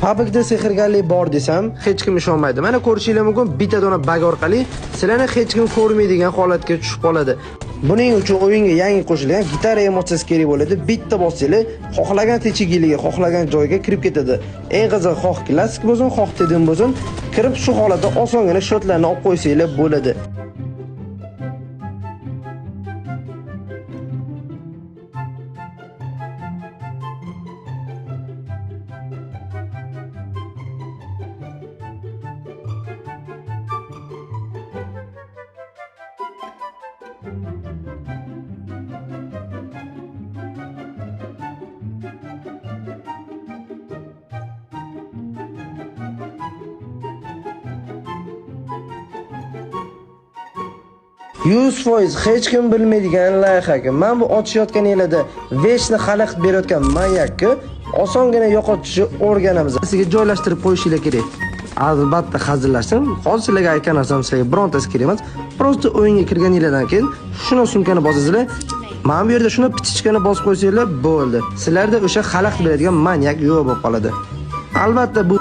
PUBG'da sehrgarlik bor desam, hech kim ishonmaydi. Mana ko'rishinglar mumkin, bitta dona bug orqali sizlarni hech kim ko'rmaydigan holatga tushib qoladi. Buning uchun o'yinga yangi qo'shilgan gitara emotsiyasi kerak bo'ladi. Bitta bossanglar, xohlagan techigiliga, xohlagan joyga kirib ketadi. Eng qizig'i, xoh klassik bo'lsin, xoh tedim bo'lsin, kirib shu holatda osongina shotlarni olib qo'ysanglar bo'ladi. %100 hech kim bilmaydigan loyiha. Men bu otishayotganinglarda vechni xalaqit berayotgan manyakni osongina yo'qotishni o'rganamiz. Sizga joylashtirib qo'yishinglar kerak. Albatta hazillashdim. Hozir sizlarga aytgan narsam sizlarga birontasi kerak emas. Просто o'yinga kirganinglardan keyin shuni sumkani bosasizlar. Mana bu yerda shuni птичка ni bosib qo'ysanglar bo'ldi. Sizlarda o'sha xalaqit beradigan manyak yo'q bo'lib qoladi. Albatta bu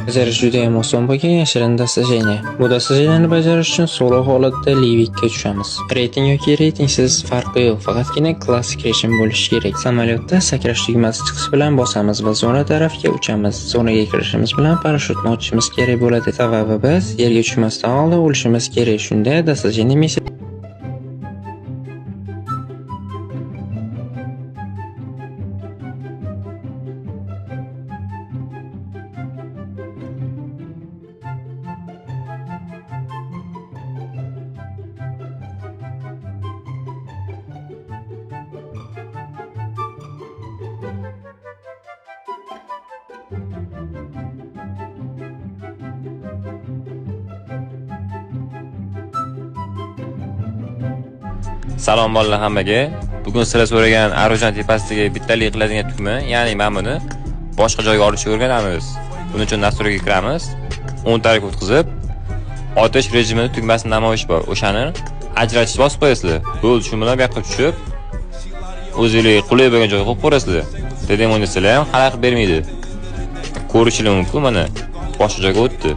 Bajarish juda ham oson bo'lgan yashirin достижение. Bu достижение ni bajarish uchun solo holatda Livikka tushamiz. Reyting yoki reytingsiz farqi yo'q, faqatgina klassik rejim bo'lishi kerak. Samolyotda sakrash tugmasi chiqishi bilan bosamiz va zona tarafga uchamiz. Zonaga kirishimiz bilan parashyutni ochishimiz kerak bo'ladi. Sababi biz yerga tushmasdan oldin o'lishimiz kerak. Shunda достижение missiya Salom bolalar hammaga. Bugun sizlar so'ragan Arujant tepasidagi bittalik qiladigan tugma, ya'ni mana buni boshqa joyga olishni o'rganamiz. Buning uchun dasturga kiramiz. O'ng tarafga o'tkazib, otish rejimini tugmasini namoyish bor. O'shani ajratishni bosib qo'yasizlar. Bo'ldi, shu bilan bu yoqqa tushib, o'zingizga qulay bo'lgan joyga qo'yib qo'yasizlar. Dedim, o'ynasalar ham xalaqit bermaydi. Ko'rishingiz mumkin, mana boshqa joyga o'tdi.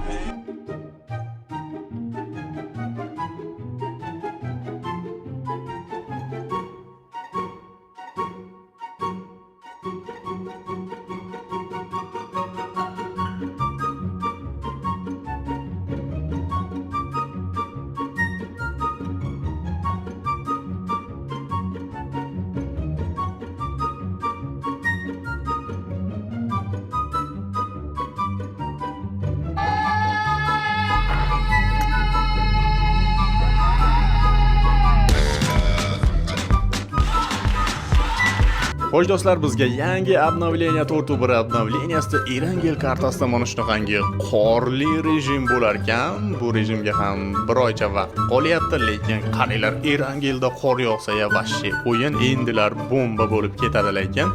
Xo'sh do'stlar, bizga yangi обновление 4.1 обновление sida Erangel kartasida mana shunaqangi qorli rejim bo'lar ekan. Bu rejimga ham bir oycha vaqt qolyapti, lekin qaranglar, Erangelda qor yog'sa ya вообще o'yin endilar bomba bo'lib ketadi, lekin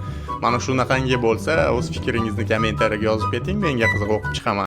mana shunaqangi bo'lsa, o'z fikringizni kommentariyaga yozib keting, menga qiziq, o'qib chiqaman.